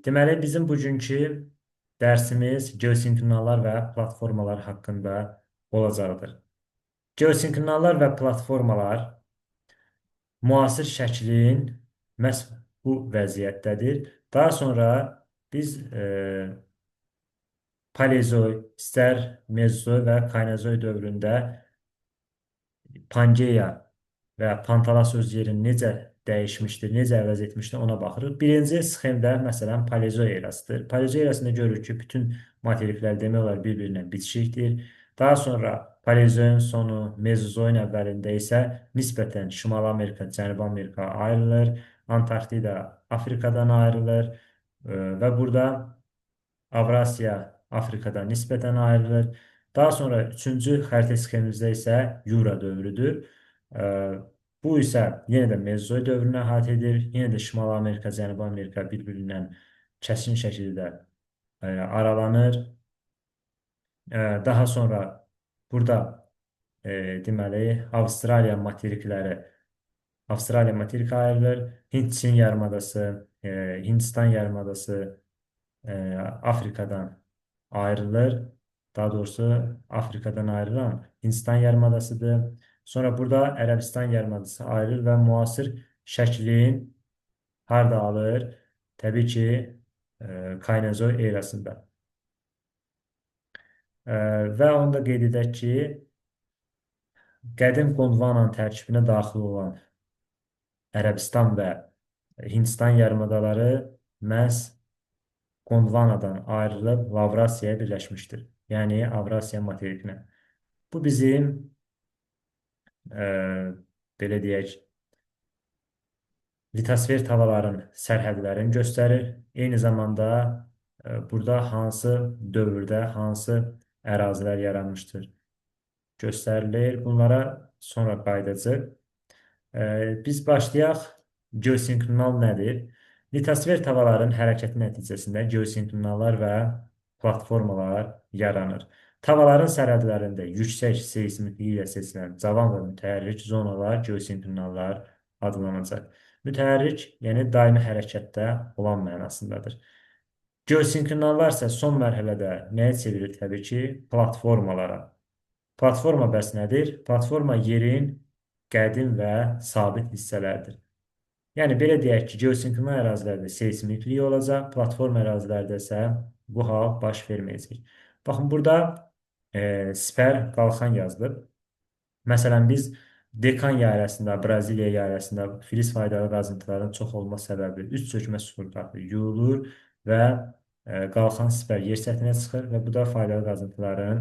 Deməli, bizim bugünkü dərsimiz geosinklinallar və platformalar haqqında olacaqdır. Geosinklinallar və platformalar müasir şəklin məhz bu vəziyyətdədir. Daha sonra biz Paleozoy, istər Mezozoy və Kaynozoy dövründə Pangeya və Pantalas öz yerini necə dəyişmişdir, necə əvəz etmişdir ona baxırıq. Birinci sxemdə məsələn Paleozoy erasıdır. Paleozoy erasında görürük ki, bütün materiklər demək olar bir-birinə bitişikdir. Daha sonra Paleozoyun sonu, Mezozoyun əvvəlində isə nisbətən Şimali Amerika, Cənubi Amerika ayrılır. Antarktida Afrikadan ayrılır və burada Avrasiya Afrikadan nisbətən ayrılır. Daha sonra üçüncü xəritə sxemimizdə isə Yura dövrüdür. Bu isə yenə də Mezozoy dövrünü əhatə edir. Yenə də Şimali Amerika, Cənubi Amerika bir-birindən kəskin şəkildə aralanır. Daha sonra burada deməli Avstraliya materikləri, Avstraliya materiki ayrılır. Hint-Çin yarımadası, Hindistan yarımadası Afrikadan ayrılır. Daha doğrusu Afrikadan ayrılan Hindistan yarımadasıdır. Sonra burada Ərəbistan yarımadası ayrılır və müasir şəklin harda alır? Təbii ki, Kaynozoy erasında. Və onu da qeyd edək ki, qədim Gondvananın tərkibinə daxil olan Ərəbistan və Hindistan yarımadaları məhz Gondvanadan ayrılıb Lavrasiyaya birləşmişdir. Yəni Avrasiya materikinə. Bu bizim belə deyək, litosfer tavaların sərhədlərini göstərir. Eyni zamanda burada hansı dövrdə hansı ərazilər yaranmışdır göstərilir. Bunlara sonra qayıdacaq. Biz başlayaq. Geosinklinal nədir? Litosfer tavaların hərəkəti nəticəsində geosinklinallar və platformalar yaranır. Tavaların sərhədlərində yüksək seysmikliyi ilə seçilən cavan və mütəhərrik zonalar geosinklinallar adlanacaq. Mütəhərrik, yəni daimi hərəkətdə olan mənasındadır. Geosinklinallar isə son mərhələdə nəyə çevrilir? Təbii ki, platformalara. Platforma bəs nədir? Platforma yerin qədim və sabit hissələridir. Yəni, belə deyək ki, geosinklinal ərazilərdə seysmiklik olacaq, platforma ərazilərdə isə bu hal baş verməyəcək. Baxın, burada sipər qalxan yazılıb. Məsələn, biz Dekan yaylasında, Braziliya yaylasında filiz faydalı qazıntıların çox olma səbəbi üst çökmə suxurqatı yuyulur və qalxan sipər yer səthinə çıxır və bu da faydalı qazıntıların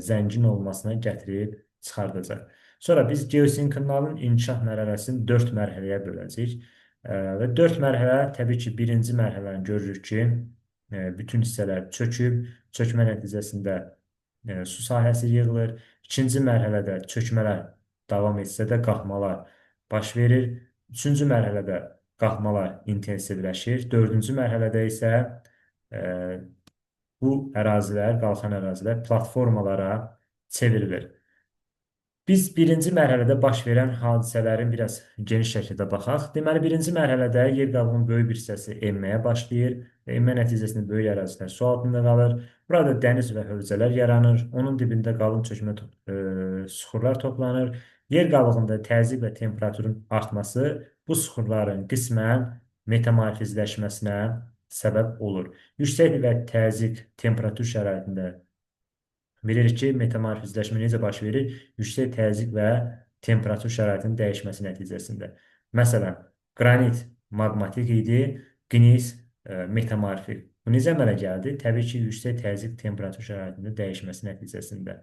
zəngin olmasına gətirib çıxardacaq. Sonra biz geosinklinalın inkişaf mərhələsini 4 mərhələyə böləcəyik. Və 4 mərhələ, təbii ki, birinci mərhələni görürük ki, bütün hissələr çöküb, çökmə nəticəsində su sahəsi yığılır. İkinci mərhələdə çökmələr davam etsə də qalxmalar baş verir. Üçüncü mərhələdə qalxmalar intensivləşir. Dördüncü mərhələdə isə bu ərazilər, qalxan ərazilər platformalara çevrilir. Biz birinci mərhələdə baş verən hadisələrin biraz geniş şəkildə baxaq. Deməli, birinci mərhələdə yer qabığının böyük bir hissəsi enməyə başlayır və enmə nəticəsində böyük ərazilər su altında qalır. Burada dəniz və hövzələr yaranır. Onun dibində qalın çökmə suxurlar toplanır. Yer qabığında təzyiq və temperaturun artması bu suxurların qismən metamorfizləşməsinə səbəb olur. Yüksək və təzyiq temperatur şəraitində bilirik ki, metamorfizləşmə necə baş verir? Yüksək təzyiq və temperatur şəraitinin dəyişməsi nəticəsində. Məsələn, qranit maqmatik idi, qnis metamorfik. Bu necə əmələ gəldi? Təbii ki, yüksək təzyiq temperatur şəraitində dəyişməsi nəticəsində.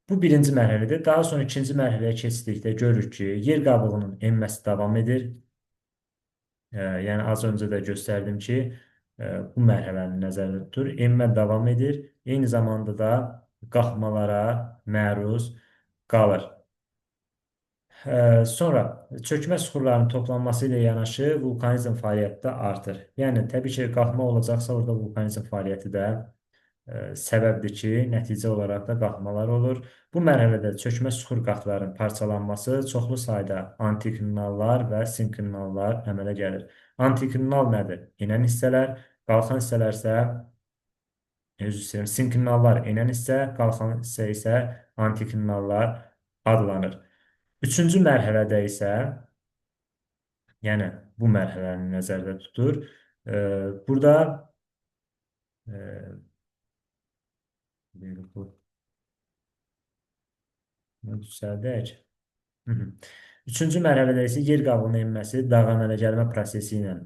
Bu birinci mərhələdir. Daha sonra ikinci mərhələyə keçdikdə görürük ki, yer qabığının enməsi davam edir. Yəni az öncə də göstərdim ki, bu mərhələni nəzərdə tutur. Enmə davam edir. Eyni zamanda da qalxmalara məruz qalır. Sonra çökmə suxurlarının toplanması ilə yanaşı vulkanizm fəaliyyəti də artır. Yəni təbii ki, qalxma olacaqsa orada vulkanizm fəaliyyəti də səbəbdir ki, nəticə olaraq da qalxmalar olur. Bu mərhələdə çökmə süxur qatlarının parçalanması çoxlu sayda antiklinallar və sinklinallar əmələ gəlir. Antiklinal nədir? Enən hissələr, qalxan hissələr isə üzr istəyirəm, sinklinallar enən hissə, qalxan hissə isə antiklinallar adlanır. Üçüncü mərhələdə isə, yəni bu mərhələni nəzərdə tutur. Burada bu düzəldək. Üçüncü mərhələdə isə yer qabığının enməsi dağ əmələ gəlmə prosesi ilə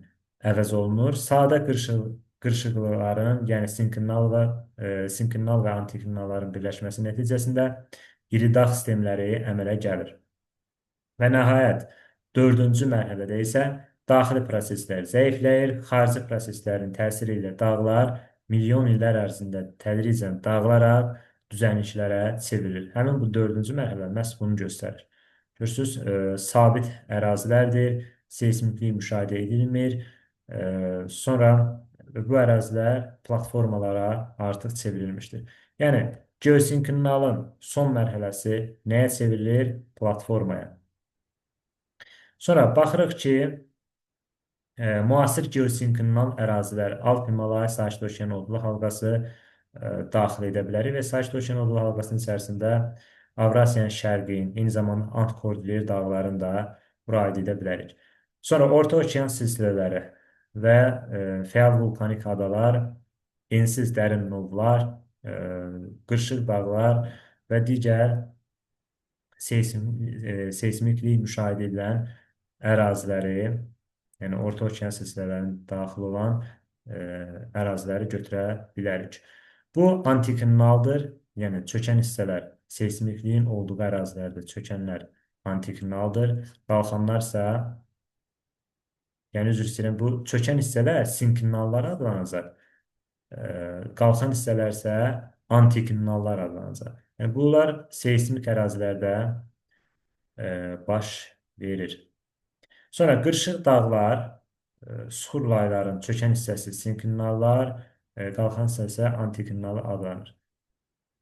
əvəz olunur. Sadə qırışıqların, yəni sinklinal və antiklinalların birləşməsi nəticəsində iri dağ sistemləri əmələ gəlir. Və nəhayət, dördüncü mərhələdə isə daxili proseslər zəifləyir, xarici proseslərin təsiri ilə dağlar milyon illər ərzində tədricən dağılaraq düzənliklərə çevrilir. Həmin bu dördüncü mərhələ məhz bunu göstərir. Görürsünüz, sabit ərazilərdir, seysmiklik müşahidə edilmir. Sonra bu ərazilər platformalara artıq çevrilmişdir. Yəni, geosinklinalın son mərhələsi nəyə çevrilir? Platformaya. Sonra baxırıq ki, müasir geosinklinal ərazilər Alp Himalay, Sakit Okean odlu halqası daxil edə bilərik və Sakit Okean odlu halqasının içərisində Avrasiyanın şərqin, eyni zamanda Ant Kordilyer dağlarını da bura aid edə bilərik. Sonra Orta Okean silsilələri və fəal vulkanik adalar, ensiz dərin novlar, qırışıq dağlar və digər seysmiklik müşahidə edilən əraziləri, yəni Orta Okean silsilələrinin daxil olan əraziləri götürə bilərik. Bu antiklinaldır, yəni çökən hissələr, seysmikliyin olduğu ərazilərdə çökənlər antiklinaldır, qalxanlar isə, yəni üzr istəyirəm, bu çökən hissələr sinklinallar adlanacaq, qalxan hissələr isə antiklinallar adlanacaq. Yəni bunlar seysmik ərazilərdə baş verir. Sonra qırışıq dağlar, süxur layların çökən hissəsi sinklinallar, qalxan hissəsi antiklinal adlanır.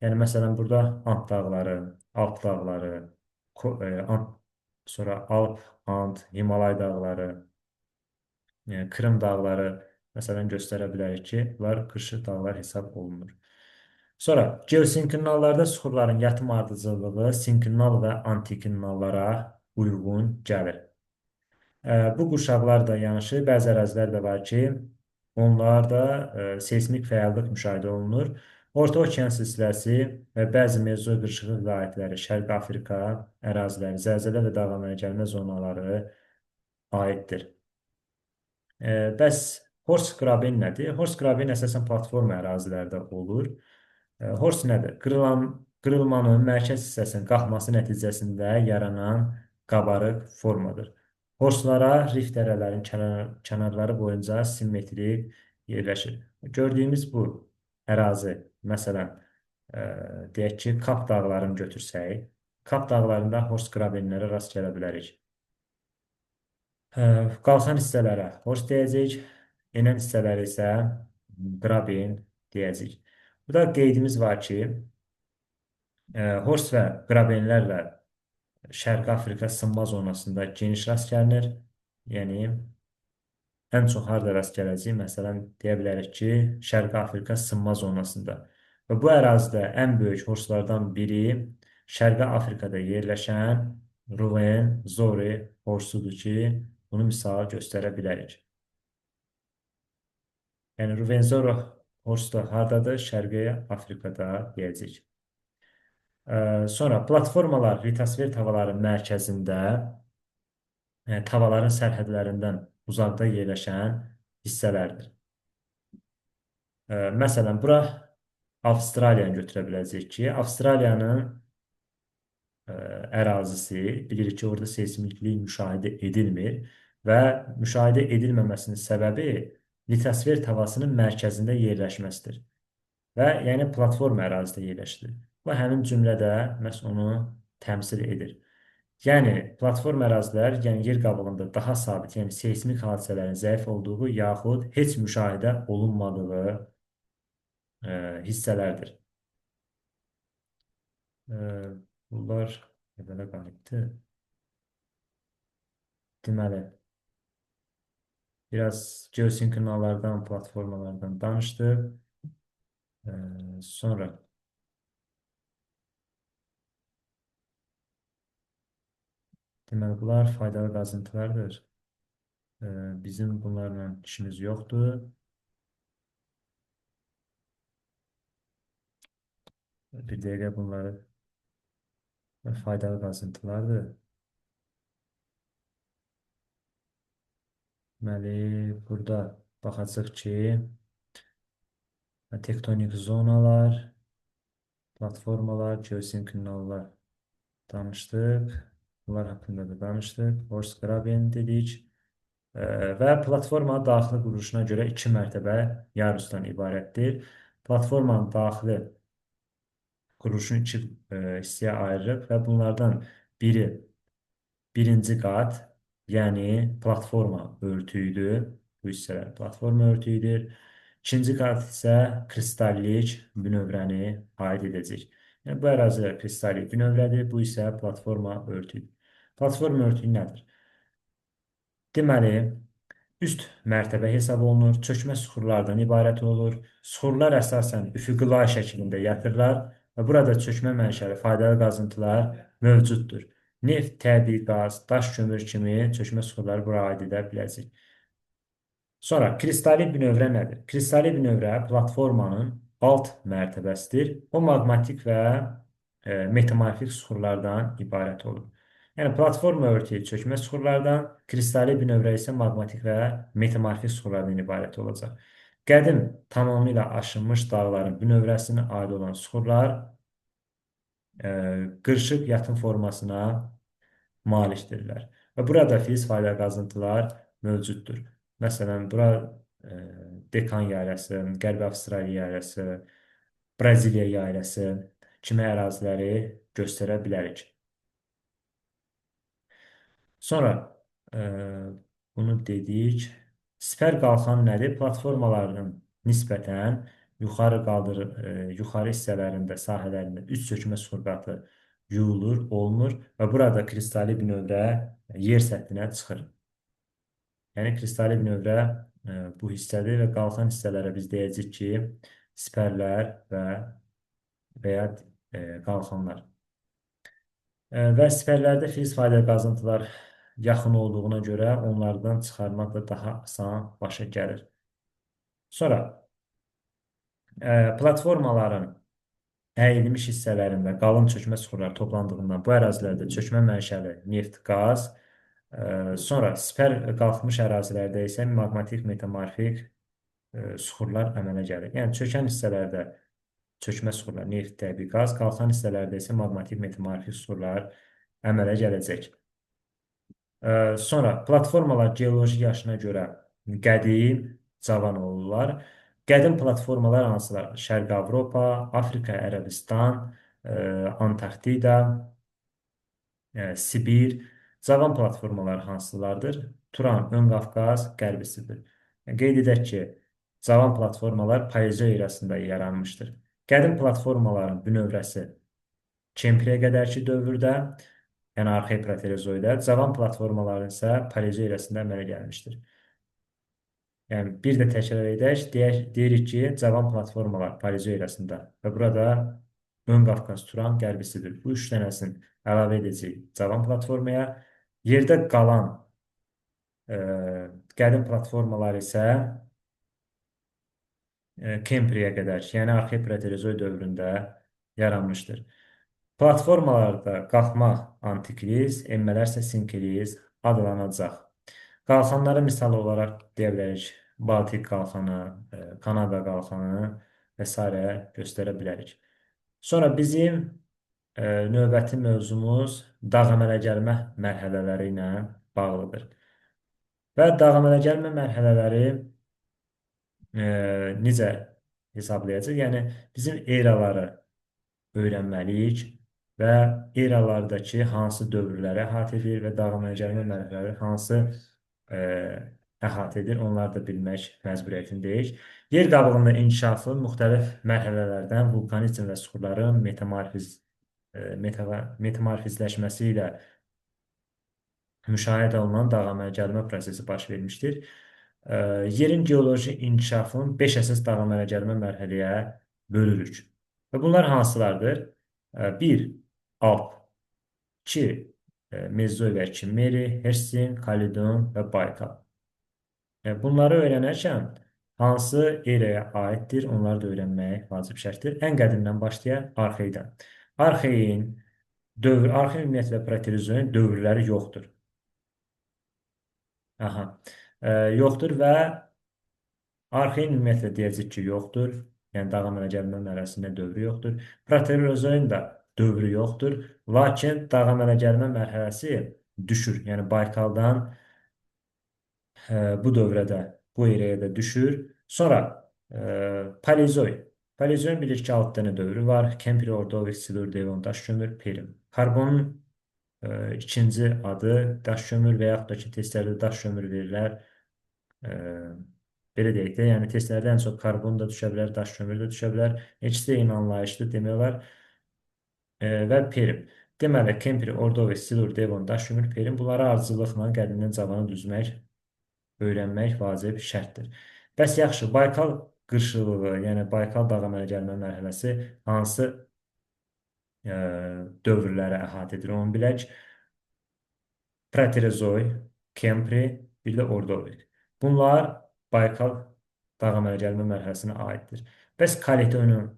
Yəni məsələn burada Ant dağları, Alp dağları, Ant, sonra Alp, Ant, Himalay dağları, Krım dağları məsələn göstərə bilərik ki, bunlar qırışıq dağlar hesab olunur. Sonra geosinklinallarda süxurların yatım ardıcıllığı sinklinal və antiklinallara uyğun gəlir. Bu qurşaqlar da yanaşı bəzi ərazilər də var ki, onlarda seysmik fəallıq müşahidə olunur. Orta Okean silsiləsi və bəzi mezozoy qırışıqlıq vilayətləri, Şərqi Afrika əraziləri, zəlzələ və dağ əmələ gəlmə zonaları aiddir. Bəs Horst Graben nədir? Horst Graben əsasən platforma ərazilərdə olur. Horst nədir? Qırılmanın mərkəz hissəsinin qalxması nəticəsində yaranan qabarıq formadır. Horstlara rift dərələrin kənarları boyunca simmetrik yerləşir. Gördüyümüz bu ərazi, məsələn, deyək ki, Kap dağlarını götürsək, Kap dağlarında Horst Grabenlərə rast gələ bilərik. Qalxan hissələrə Horst deyəcəyik, enən hissələrə isə Graben deyəcəyik. Burada qeydimiz var ki, Horst və Grabenlərlə Şərqi Afrika sınma zonasında geniş rast gəlinir. Yəni, ən çox harda rast gələcəyik? Məsələn, deyə bilərik ki, Şərqi Afrika sınma zonasında. Və bu ərazidə ən böyük horstlardan biri Şərqi Afrikada yerləşən Ruwenzori horstudur ki, bunu misal göstərə bilərik. Yəni, Ruwenzori horstu hardadır? Şərqi Afrikada deyəcəyik. Sonra platformalar litosfer tavaların mərkəzində, tavaların sərhədlərindən uzaqda yerləşən hissələrdir. Məsələn, bura Avstraliyanı götürə biləcəyik ki, Avstraliyanın ərazisi, bilirik ki, orada seysmiklik müşahidə edilmir və müşahidə edilməməsinin səbəbi litosfer tavasının mərkəzində yerləşməsidir və yəni platforma ərazidə yerləşir. Bu, həmin cümlədə məhz onu təmsil edir. Yəni, platform ərazilər, yəni yer qabığında daha sabit, yəni seysmik hadisələrin zəif olduğu yaxud heç müşahidə olunmadığı hissələrdir. Bunlar belə qalıbdır. Deməli, biraz geosinkronallardan, platformalardan danışdıq. Sonra deməli, bunlar faydalı qazıntılardır. Bizim bunlarla işimiz yoxdur. Bir dəqiqə bunları faydalı qazıntılardır. Deməli, burada baxacaq ki, tektonik zonalar, platformalar, geosinkronallar danışdıq. Bunlar haqqında da danışdıq. Horst Graben dedik. Və platforma daxili quruluşuna görə 2 mərtəbə yarusdan ibarətdir. Platformanın daxili quruluşunu iki hissəyə ayırırıq və bunlardan biri birinci qat, yəni platforma örtüyüdür. Bu hissələr platforma örtüyüdür. İkinci qat isə kristallik bünövrəni aid edəcək. Yəni, bu ərazilər kristallik bünövrədir, bu isə platforma örtüyüdür. Platforma örtüyü nədir? Deməli, üst mərtəbə hesab olunur, çökmə süxurlardan ibarət olur. Süxurlar əsasən üfüqi lay şəklində yatırlar və burada çökmə mənşəli faydalı qazıntılar mövcuddur. Neft, təbii qaz, daş kömür kimi çökmə süxurları bura aid edə biləcək. Sonra kristalik bünövrə nədir? Kristalik bünövrə platformanın alt mərtəbəsidir. O maqmatik və metamorfik süxurlardan ibarət olur. Yəni platforma örtüyü çökmə süxurlardan, kristalik bünövrə isə maqmatik və metamorfik süxurlardan ibarət olacaq. Qədim tamamilə aşınmış dağların bünövrəsinə aid olan süxurlar qırışıq yatım formasına malikdirlər. Və burada filiz faydalı qazıntılar mövcuddur. Məsələn, bura Dekan yaylası, Qərbi Avstraliya yaylası, Braziliya yaylası kimi əraziləri göstərə bilərik. Sonra bunu dedik. Sipər qalxan nədir? Platformaların nisbətən yuxarı qaldırır, yuxarı hissələrində, sahələrində üst çökmə süxurqatı yuyulur, olunur və burada kristali bünövrə yer səthinə çıxır. Yəni kristali bünövrə bu hissədir və qalxan hissələrə biz deyəcəyik ki, sipərlər və ya qalxanlar. Və sipərlərdə filiz faydalı qazıntılar yaxın olduğuna görə onlardan çıxarmaq da daha asan başa gəlir. Sonra platformaların əyilmiş hissələrində qalın çökmə süxurları toplandığından bu ərazilərdə çökmə mənşəli neft, qaz, sonra sipər qalxmış ərazilərdə isə maqmatik, metamorfik süxurlar əmələ gəlir. Yəni çökən hissələrdə çökmə süxurlar, neft, təbii qaz, qalxan hissələrdə isə maqmatik, metamorfik süxurlar əmələ gələcək. Sonra platformalar geoloji yaşına görə qədim, cavan olurlar. Qədim platformalar hansılardır? Şərqi Avropa, Afrika, Ərəbistan, Antarktida, Sibir. Cavan platformalar hansılardır? Turan, Ön Qafqaz, Qərbi Sibir. Qeyd edək ki, cavan platformalar Paleozoy erasında yaranmışdır. Qədim platformaların bünövrəsi Kembriyə qədərki dövrdə, yəni Arxey Proterozoyda, cavan platformaların isə Paleozoy erasında əmələ gəlmişdir. Yəni bir də təkrar edək, deyirik ki, cavan platformalar Paleozoy erasında və burada Ön Qafqaz, Turan, Qərbi Sibir. Bu üç dənəsini əlavə edəcəyik cavan platformaya. Yerdə qalan qədim platformalar isə Kembriyə qədər, yəni Arxey Proterozoy dövründə yaranmışdır. Platformalarda qalxmaq antikliz, enmələr isə sinkliz adlanacaq. Qalxanlara misal olaraq deyə bilərik Baltik qalxanı, Kanada qalxanı və s. göstərə bilərik. Sonra bizim növbəti mövzumuz dağ əmələ gəlmə mərhələləri ilə bağlıdır. Və dağ əmələ gəlmə mərhələləri necə hesablayacaq? Yəni bizim eraları öyrənməliyik və eralardakı hansı dövrləri əhatə edir və dağ əmələ gəlmə mərhələləri hansı əhatə edir. Onları da bilmək məcburiyyətindəyik. Yer qabığında inkişafı müxtəlif mərhələlərdən vulkanizm və suxurların metamorfizləşməsi ilə müşahidə olunan dağ əmələ gəlmə prosesi baş vermişdir. Yerin geoloji inkişafının 5 əsas dağ əmələ gəlmə mərhələyə bölürük. Və bunlar hansılardır? 1. Alp, 2. Mezoy və Kimmeri, Hersin, Kaledon və Baykal. Bunları öyrənərkən hansı eraya aiddir, onları da öyrənmək vacib şərtdir. Ən qədimdən başlayaq, Arxeydən. Arxeyin dövr, Arxey ümumiyyətlə Proterozoyun dövrləri yoxdur. Aha. Yoxdur və Arxeyin ümumiyyətlə deyəcək ki, yoxdur. Yəni dağ əmələ gəlmə mərhələsində dövrü yoxdur. Proterozoyun da dövrü yoxdur. Lakin dağ əmələ gəlmə mərhələsi düşür. Yəni Baykaldan bu dövrə də, bu erəyə də düşür. Sonra Paleozoy. Paleozoyun bilir ki, 6 dənə dövrü var. Kempri, Ordovik, Silur, Devon, daş kömür, Perim. Karbonun ikinci adı daş kömür və yaxud da ki, testlərdə daş kömür verirlər. Belə deyək də, yəni testlərdə ən çox karbon da düşə bilər, daş kömür də düşə bilər. İkisi də eyni anlayışdır demək olar. Və Perim. Deməli, Kempri, Ordovik, Silur, Devon, daş kömür, Perim bunları ardıcıllıqla qədimdən cavana düzmək, öyrənmək vacib şərtdir. Bəs yaxşı, Baykal qırşılığı, yəni Baykal dağ əmələ gəlmə mərhələsi hansı dövrləri əhatə edir, onu bilək. Proterozoy, Kempri, bir də Ordovik. Bunlar Baykal dağ əmələ gəlmə mərhələsinə aiddir. Bəs Kaledonun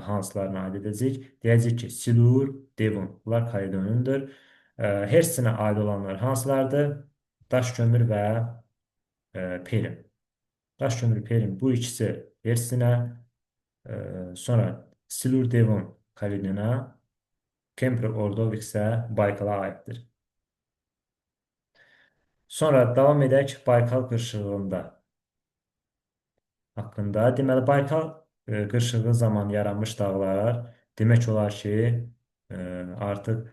hansılarına aid edəcəyik? Deyəcəyik ki, Silur, Devon. Bunlar Kaledonundur. Hersinə aid olanlar hansılardır? Daş kömür və Perim. Daş kömür, Perim bu ikisi Hersinə, sonra Silur, Devon Kaledona, Kempri, Ordovik isə Baykala aiddir. Sonra davam edək Baykal qırşığında haqqında. Deməli, Baykal qırşığı zamanı yaranmış dağlar demək olar ki, artıq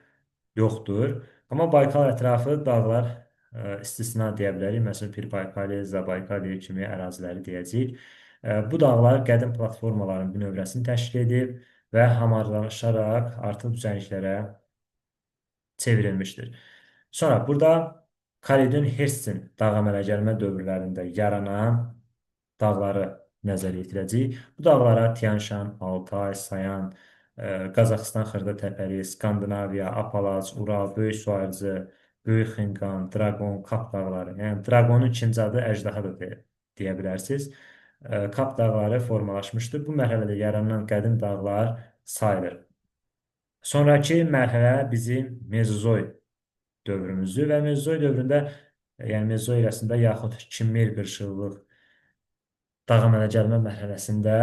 yoxdur. Amma Baykal ətrafı dağlar istisna deyə bilərik. Məsələn, Pirbaykali, Zabaykali kimi əraziləri deyəcəyik. Bu dağlar qədim platformaların bünövrəsini təşkil edib və hamarlaşaraq artıq düzənliklərə çevrilmişdir. Sonra burada Kaledon Hersin dağ əmələ gəlmə dövrlərində yaranan dağları nəzərə yetirəcəyik. Bu dağlara Tianşan, Altay, Sayan, Qazaxıstan Xırda Təpəli, Skandinaviya, Apalaç, Ural, Böyük Su Ayrıcı, Böyük Xinqan, Draqon, Kap dağları. Yəni Draqonun ikinci adı əjdaha da deyə bilərsiniz. Kap dağları formalaşmışdır. Bu mərhələdə yaranan qədim dağlar sayılır. Sonrakı mərhələ bizim Mezozoy dövrümüzdür və Mezozoy dövründə, yəni Mezozoy erasında yaxud Kimmer qırşıqlıq dağ əmələ gəlmə mərhələsində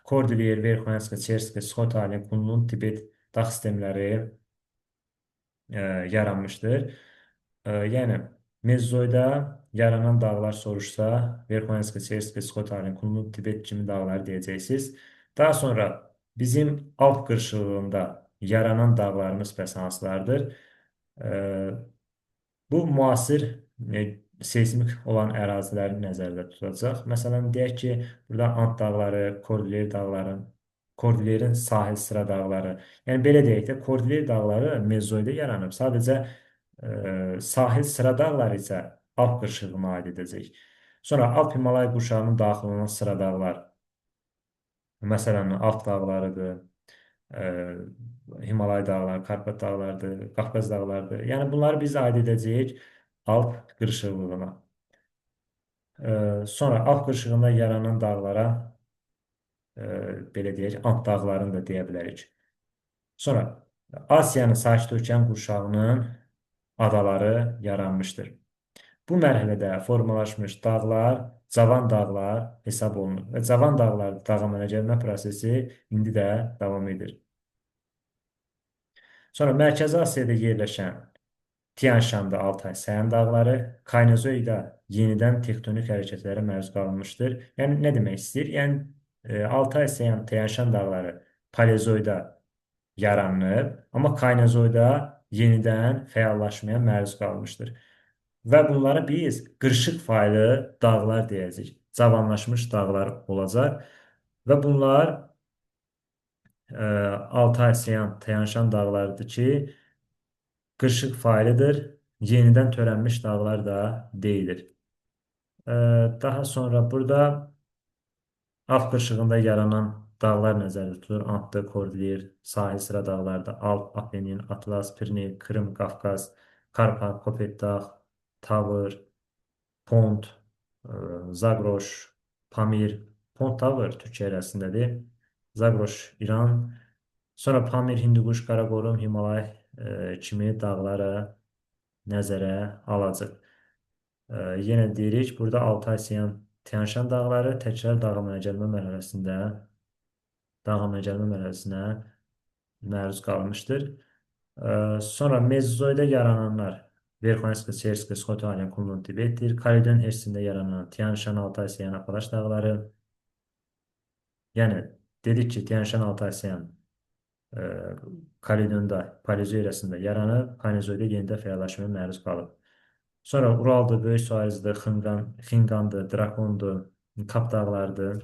Kordilyer, Verxoyanska, Çerska, Sxotalin, Kunlun, Tibet dağ sistemləri yaranmışdır. Yəni Mezozoyda yaranan dağlar soruşsa, Verxoyanska, Çerska, Sxotalin, Kunlun, Tibet kimi dağları deyəcəksiniz. Daha sonra bizim Alp qırşığında yaranan dağlarımız bəs hansılardır? Bu müasir seysmik olan əraziləri nəzərdə tutacaq. Məsələn, deyək ki, burada Ant dağları, Kordilyer dağları, Kordilyerin sahil sıra dağları. Yəni belə deyək də, Kordilyer dağları Mezoyda yaranıb. Sadəcə sahil sıra dağları isə Alp qırşığına aid edəcək. Sonra Alp Himalay qurşağının daxil olan sıra dağlar. Məsələn, Alp dağlarıdır, Himalay dağları, Karpat dağlarıdır, Qafqaz dağlarıdır. Yəni bunları biz aid edəcəyik Alp qırşığına. Sonra Alp qırşığında yaranan dağlara belə deyək, Ant dağlarını da deyə bilərik. Sonra Asiyanın Sakit Okean qurşağının adaları yaranmışdır. Bu mərhələdə formalaşmış dağlar cavan dağlar hesab olunur və cavan dağlar dağ əmələ gəlmə prosesi indi də davam edir. Sonra Mərkəzi Asiyada yerləşən Tianşanda Altay, Sayan dağları Kaynozoyda yenidən tektonik hərəkətlərə məruz qalmışdır. Yəni nə demək istəyir? Yəni Altay, Sayan, Tianşan dağları Paleozoyda yaranıb, amma Kaynozoyda yenidən fəallaşmaya məruz qalmışdır. Və bunları biz qırışıq faylı dağlar deyəcəyik. Cavanlaşmış dağlar olacaq. Və bunlar Altay, Sayan, Tian-Şan dağlarıdır ki, qırışıq faylıdır. Yenidən törənmiş dağlar da deyilir. Daha sonra burada Alp qırışığında yaranan dağlar nəzərdə tutulur. Antlı, Kordilyer, sahil sıra dağlarda Alp, Apenin, Atlas, Piriney, Krım, Qafqaz, Karpat, Kopetdağ, Tavr, Pont, Zagros, Pamir. Pont Tavr Türkiyə ərazisindədir. Zagros İran. Sonra Pamir, Hinduquş, Qaraqorum, Himalay kimi dağlara nəzərə alacaq. Yenə deyirik, burada Altay, Sayan, Tian-Şan dağları təkrar dağılmaya gəlmə mərhələsində dağılmaya gəlmə mərhələsinə məruz qalmışdır. Sonra Mezozoyda yarananlar Verxoyanski, Çerski, Skotaliya, Kunlun, Tibetdir. Kaledon Hersində yaranan Tian-Şan, Altay, Sayan, Apalaş dağları. Yəni dedik ki, Tian-Şan, Altay, Sayan Kaledonda, Paleozoy erasında yaranıb, Kaynozoyda yenidən fəallaşmaya məruz qalıb. Sonra Uraldır, Böyük Suarizdir, Xinqandır, Drakondur, Kap dağlarıdır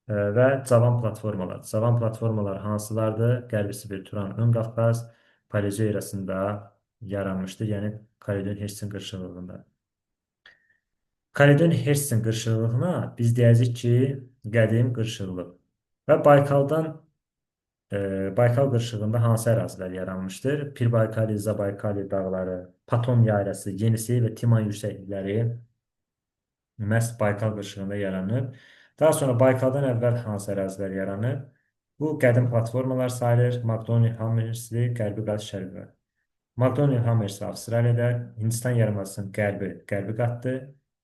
və cavan platformalar. Cavan platformalar hansılardır? Qərbi Sibir, Turan, Ön Qafqaz, Paleozoy erasında yaranmışdır. Yəni Kaledon Hersin qırışıqlığında. Kaledon Hersin qırışıqlığına biz deyəcəyik ki, qədim qırışıqlıq. Və Baykal qırışığında hansı ərazilər yaranmışdır? Pirbaykali, Zabaykali dağları, Paton yaylası, Yenisey və Timan yüksəklikləri məhz Baykal qırışığında yaranıb. Daha sonra Baykaldan əvvəl hansı ərazilər yaranıb? Bu qədim platformalar sayılır. Makdonel Hammersley, Qərbi Qat, Şərqi Qat. Makdonel Hammersley Avstraliyada, Hindistan yarımadasının qərbi Qərbi Qatdır.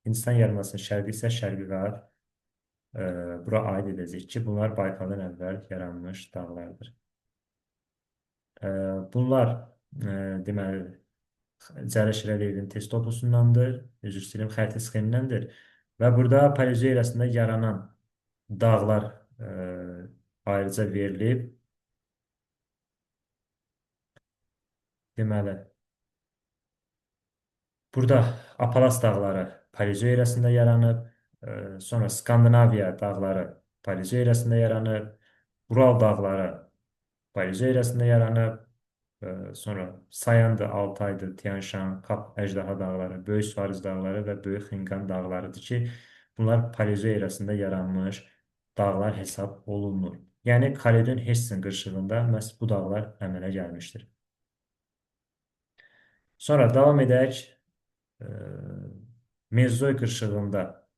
Hindistan yarımadasının şərqi isə Şərqi Qat. Bura aid edəcək ki, bunlar Baykaldan əvvəl yaranmış dağlardır. Bunlar deməli Cəlil Şirəliyevin test topusundandır, üzr istəyirəm, xəritə sxemindəndir. Və burada Paleozoy erasında yaranan dağlar ayrıca verilib. Deməli, burada Apalas dağları Paleozoy erasında yaranıb. Sonra Skandinaviya dağları Paleozoy erasında yaranıb. Ural dağları Paleozoy erasında yaranıb. Sonra Sayandı, Altaydı, Tian-Şan, Kap, Əjdaha dağları, Böyük Suarez dağları və Böyük Xinqan dağlarıdır ki, bunlar Paleozoy erasında yaranmış dağlar hesab olunur. Yəni Kaledon Hersin qırışığında məhz bu dağlar əmələ gəlmişdir. Sonra davam edək. Mezozoy qırışığında,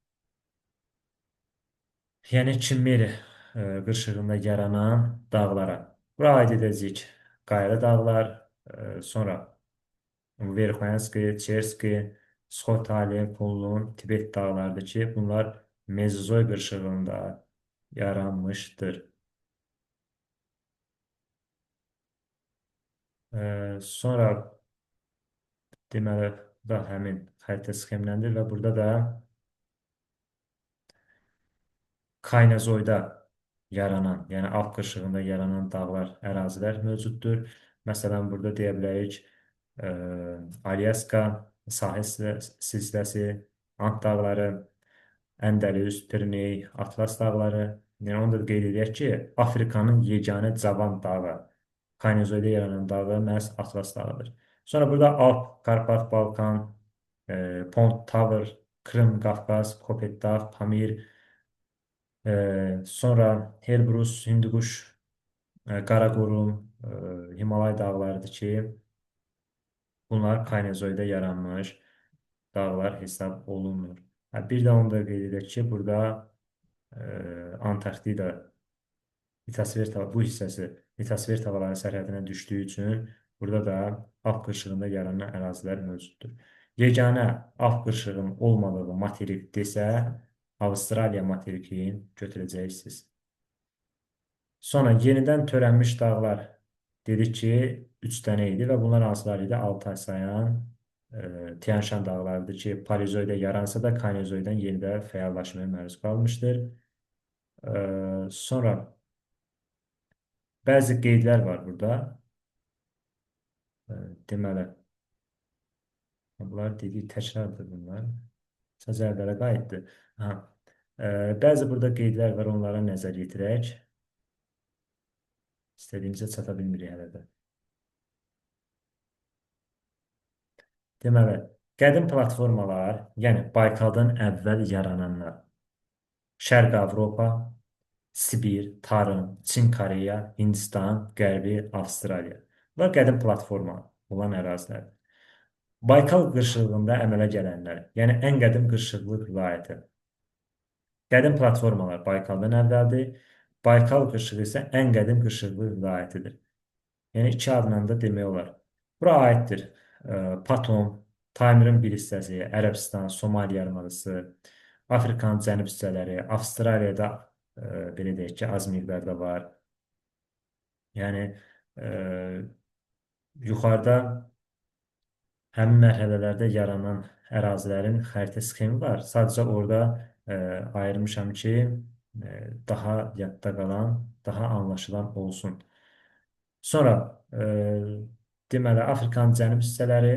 yəni Kimmeri qırışığında yaranan dağlara. Bura aid edəcəyik Qayra dağlar, sonra Verxoyanski, Çerski, Skotali, Kunlun, Tibet dağlarıdır ki, bunlar Mezozoy qırışığında yaranmışdır. Sonra deməli, bu da həmin xəritə sxemindəndir və burada da Kaynazoyda yaranan, yəni Alp qırışığında yaranan dağlar, ərazilər mövcuddur. Məsələn, burada deyə bilərik Alyaska sahil silsiləsi, Ant dağları, Əndəlüs, Piriney, Atlas dağları. Yəni onu da qeyd edək ki, Afrikanın yeganə cavan dağı, Kaynazoyda yaranan dağı məhz Atlas dağıdır. Sonra burada Alp, Karpat, Balkan, Pont, Tavr, Krım, Qafqaz, Kopetdağ, Pamir, sonra Elbrus, Hinduquş, Qaraqorum, Himalay dağlarıdır ki, bunlar Kaynazoyda yaranmış dağlar hesab olunur. Bir də onu da qeyd edək ki, burada Antarktida litosfer bu hissəsi litosfer tavalarının sərhədinə düşdüyü üçün burada da Alp qırışığında yaranan ərazilər mövcuddur. Yeganə Alp qırışığının olmadığı materik desə, Avstraliya materikini götürəcəksiniz. Sonra yenidən törənmiş dağlar dedik ki, 3 dənə idi və bunlar hansılar idi? Altay, Sayan, Tian-Şan dağlarıdır ki, Paleozoyda yaransa da Kaynozoydan yenidə fəallaşmaya məruz qalmışdır. Sonra bəzi qeydlər var burada. Deməli, Bunlar dediyi təkrardır bunlar. Sadəcə əvvələ qayıtdı. Aha. Bəzi burada qeydlər var, onlara nəzər yetirək. İstədiyimizə çata bilmirik hələ də. Deməli, qədim platformalar, yəni Baykaldan əvvəl yarananlar. Şərqi Avropa, Sibir, Tarım, Çin, Koreya, Hindistan, Qərbi Avstraliya. Bunlar qədim platforma olan ərazilərdir. Baykal qırşığında əmələ gələnlər, yəni ən qədim qırşıqlıq vilayəti. Qədim platformalar Baykaldan əvvəldir. Baykal qırşığı isə ən qədim qırşıqlı vilayətidir. Yəni iki adla da demək olar. Bura aiddir. Patom, Taymirın bir hissəsi, Ərəbistan, Somali yarımadası, Afrikanın cənub hissələri, Avstraliyada belə deyək ki, az miqdarda var. Yəni yuxarıda həmin mərhələlərdə yaranan ərazilərin xəritə sxemi var. Sadəcə orada ayırmışam ki, daha yadda qalan, daha anlaşılan olsun. Sonra deməli Afrikanın cənub hissələri,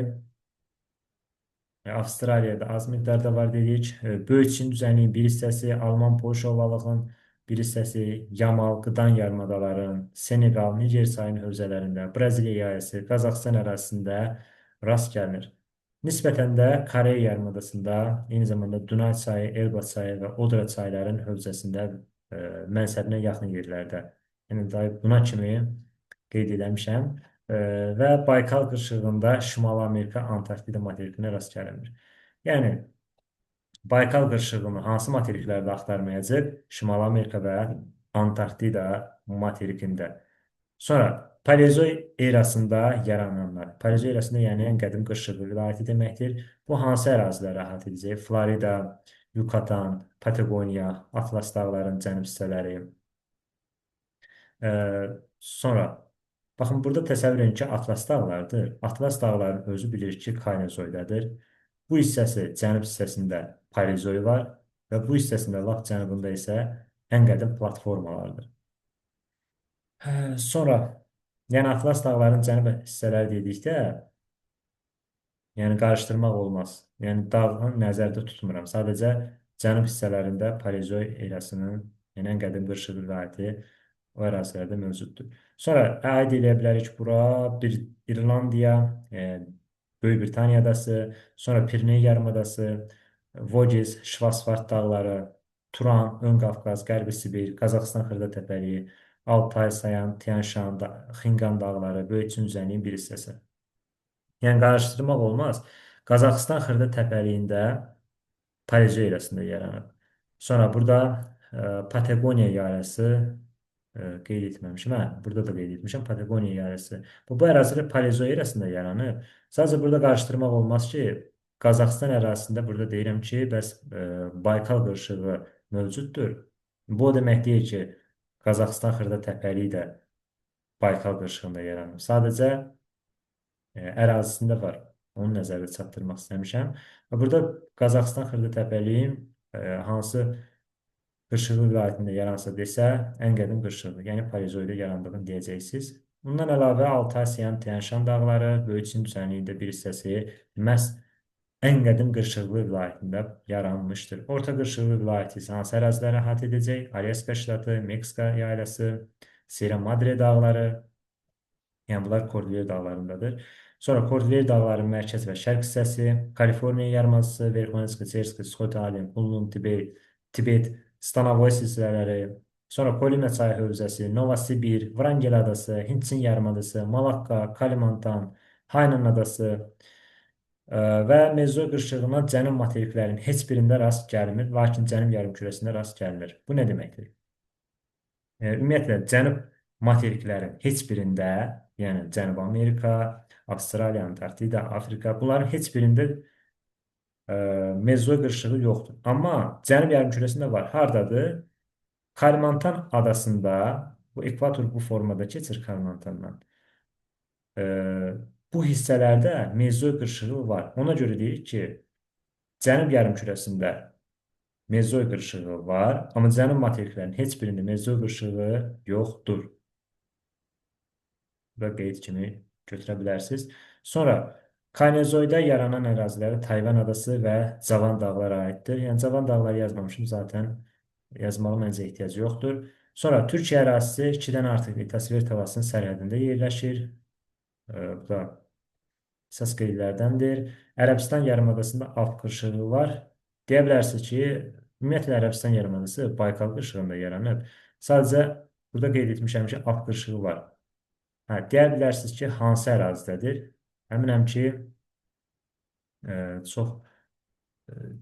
Avstraliyada az miqdarda var dedik. Böyük Çin düzənliyinin bir hissəsi, Alman Polşa ovalığın bir hissəsi, Yamal, Qıdan yarımadaların, Senegal, Niger çayının hövzələrində, Braziliya yayası, Qazaxıstan ərazisində rast gəlinir. Nisbətən də Koreya yarımadasında, eyni zamanda Dunay çayı, Elba çayı və Odra çayların hövzəsində mənsəbinə yaxın yerlərdə. Yəni buna kimi qeyd eləmişəm. Və Baykal qırşığında Şimali Amerika, Antarktida materikinə rast gəlinir. Yəni Baykal qırşığını hansı materiklərdə axtarmayacaq? Şimali Amerika və Antarktida materikində. Sonra Paleozoy erasında yarananlar. Paleozoy erasında yəni ən qədim qırşıqlı vilayəti deməkdir. Bu hansı əraziləri əhatə edəcək? Florida, Yucatan, Patagoniya, Atlas dağlarının cənub hissələri. Sonra baxın burada təsəvvür edin ki, Atlas dağlarıdır. Atlas dağlarının özü bilir ki, Kaynozoydadır. Bu hissəsi cənub hissəsində Paleozoy var və bu hissəsində lap cənubunda isə ən qədim platformalardır. Sonra yəni Atlas dağlarının cənub hissələri dedikdə yəni qarışdırmaq olmaz. Yəni dağın nəzərdə tutmuram. Sadəcə cənub hissələrində Paleozoy erasının yəni ən qədim qırşıq vilayəti o ərazilərdə mövcuddur. Sonra aid eləyə bilərik bura bir İrlandiya, Böyük Britaniya adası, sonra Piriney yarımadası, Voges, Şvasvart dağları, Turan, Ön Qafqaz, Qərbi Sibir, Qazaxıstan Xırda Təpəliyi, Altay, Sayan, Tian-Şan, Xinqan dağları, Böyük Çin düzənliyinin bir hissəsi. Yəni qarışdırmaq olmaz. Qazaxıstan Xırda Təpəliyində Paleozoy erasında yaranıb. Sonra burada Patagoniya yaylası qeyd etməmişim. Hə, burada da qeyd etmişəm Patagoniya yaylası. Bu ərazilər Paleozoy erasında yaranıb. Sadəcə burada qarışdırmaq olmaz ki, Qazaxıstan ərazisində burada deyirəm ki, bəs Baykal qırşığı mövcuddur. Bu o demək deyil ki, Qazaxıstan Xırda Təpəliyi də Baykal qırşığında yaranıb. Sadəcə ərazisində var. Onu nəzərdə çatdırmaq istəmişəm. Və burada Qazaxıstan Xırda Təpəliyi hansı qırşıqlı vilayətində yaransa desə, ən qədim qırşıqlı, yəni Paleozoyda yarandığını deyəcəksiniz. Bundan əlavə Altay, Siyan, Tian-Şan dağları, Böyük Çin düzənliyində bir hissəsi məhz ən qədim qırşıqlı vilayətində yaranmışdır. Orta qırşıqlı vilayəti isə hansı əraziləri əhatə edəcək? Alyaska ştatı, Meksika yaylası, Sierra Madre dağları, yəni bunlar Kordilyer dağlarındadır. Sonra Kordilyer dağlarının mərkəz və şərq hissəsi, Kaliforniya yarımadası, Verxoyanski, Çerski, Skot-Alin, Kunlun, Tibet, Stanovoy silsilələri, sonra Kolima çayı hövzəsi, Nova Sibir, Vrangel adası, Hindçin yarımadası, Malakka, Kalimantan, Hainan adası və Mezoy qırşığına cənub materiklərinin heç birində rast gəlmir, lakin cənub yarımkürəsində rast gəlinir. Bu nə deməkdir? Ümumiyyətlə, cənub materiklərin heç birində, yəni Cənubi Amerika, Avstraliya, Antarktida, Afrika, bunların heç birində Mezoy qırşığı yoxdur. Amma cənub yarımkürəsində var. Hardadır? Kalimantan adasında, bu ekvator bu formada keçir Kalimantandan. Bu hissələrdə mezoy qırşığı var. Ona görə deyirik ki, cənub yarımkürəsində mezoy qırşığı var, amma cənub materiklərinin heç birində mezoy qırşığı yoxdur. Və qeyd kimi götürə bilərsiniz. Sonra Kaynozoyda yaranan ərazilərə Tayvan adası və Cavan dağları aiddir. Yəni Cavan dağları yazmamışım zaten. Yazmağa məncə ehtiyac yoxdur. Sonra Türkiyə ərazisi 2-dən artıq litosfer tavasının sərhədində yerləşir. Bu da əsas qeydlərdəndir. Ərəbistan yarımadasında Alp qırşığı var. Deyə bilərsiniz ki, ümumiyyətlə Ərəbistan yarımadası Baykal qırşığında yaranıb. Sadəcə burada qeyd etmişəm ki, Alp qırşığı var. Hə, deyə bilərsiniz ki, hansı ərazidədir? Əminəm ki, çox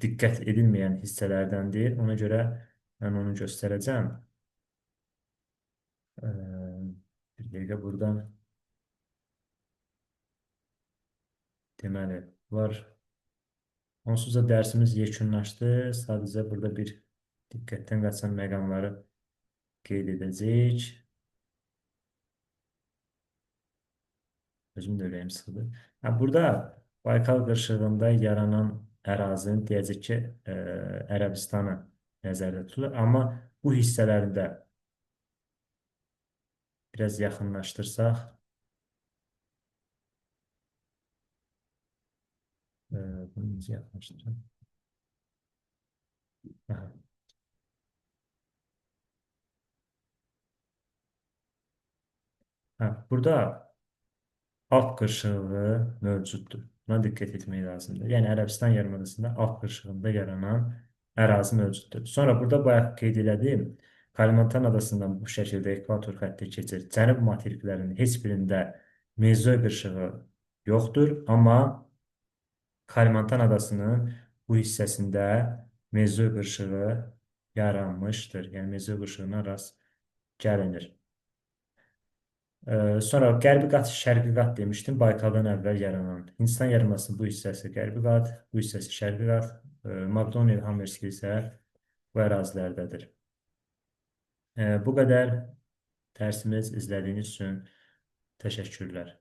diqqət edilməyən hissələrdəndir. Ona görə mən onu göstərəcəm. Bir dəqiqə buradan. Deməli, var. Onsuz da dərsimiz yekunlaşdı. Sadəcə burada bir diqqətdən qaçan məqamları qeyd edəcəyik. Özüm də ürəyim sıxıldı. Ha, burada Baykal qırşığında yaranan ərazini deyəcək ki, Ərəbistanı nəzərdə tutulur. Amma bu hissələrində biraz yaxınlaşdırsaq, bunu necə yaxınlaşdıraq? Aha. Ha, burada Alp qırşığı mövcuddur. Buna diqqət etmək lazımdır. Yəni Ərəbistan yarımadasında Alp qırşığında yaranan ərazi mövcuddur. Sonra burada bayaq qeyd elədiyim Kalimantan adasından bu şəkildə ekvator xətti keçir. Cənub materiklərinin heç birində Mezoy qırşığı yoxdur, amma Kalimantan adasının bu hissəsində Mezoy qırşığı yaranmışdır. Yəni Mezoy qırşığına rast gəlinir. Sonra qərbi qat, şərqi qat demişdim. Baykaldan əvvəl yaranan Hindistan yarımadasının bu hissəsi qərbi qat, bu hissəsi şərqi qat. Makdonel Hammerski isə bu ərazilərdədir. Bu qədər dərsimiz izlədiyiniz üçün təşəkkürlər.